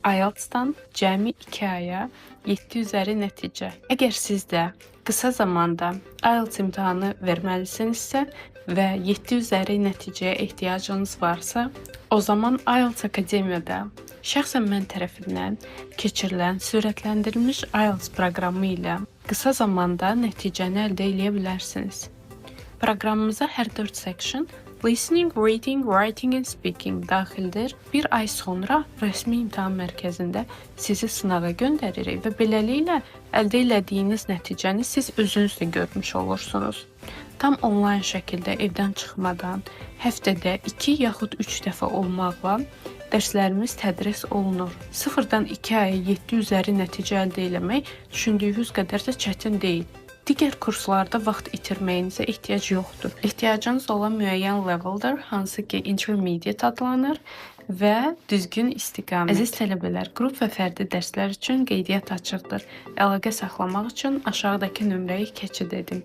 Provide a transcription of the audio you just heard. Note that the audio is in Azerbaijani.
IELTS-dan cəmi 2 aya 7 üzəri nəticə. Əgər siz də qısa zamanda IELTS imtahanı verməlisinizsə və 7 üzəri nəticəyə ehtiyacınız varsa, o zaman IELTS Akademiyada şəxsən mən tərəfindən keçirilən sürətləndirilmiş IELTS proqramı ilə qısa zamanda nəticəni əldə eləyə bilərsiniz. Proqramımıza hər 4 section: listening, reading, writing and speaking daxildir. Bir ay sonra rəsmi imtahan mərkəzində sizi sınağa göndəririk və beləliklə əldə elədiyiniz nəticəni siz özünüz də görmüş olursunuz. Tam onlayn şəkildə, evdən çıxmadan, həftədə 2 yaxud 3 dəfə olmaqla dərslərimiz tədris olunur. Sıfırdan 2 aya 7 üzəri nəticə əldə eləmək düşündüyünüz qədər də çətin deyil. Digər kurslarda vaxt itirməyinizə ehtiyac yoxdur. Ehtiyacınız olan müəyyən leveldir, hansı ki intermediate adlanır, və düzgün istiqamət. Əziz tələbələr, qrup və fərdi dərslər üçün qeydiyyat açıqdır. Əlaqə saxlamaq üçün aşağıdakı nömrəyi keçid edin.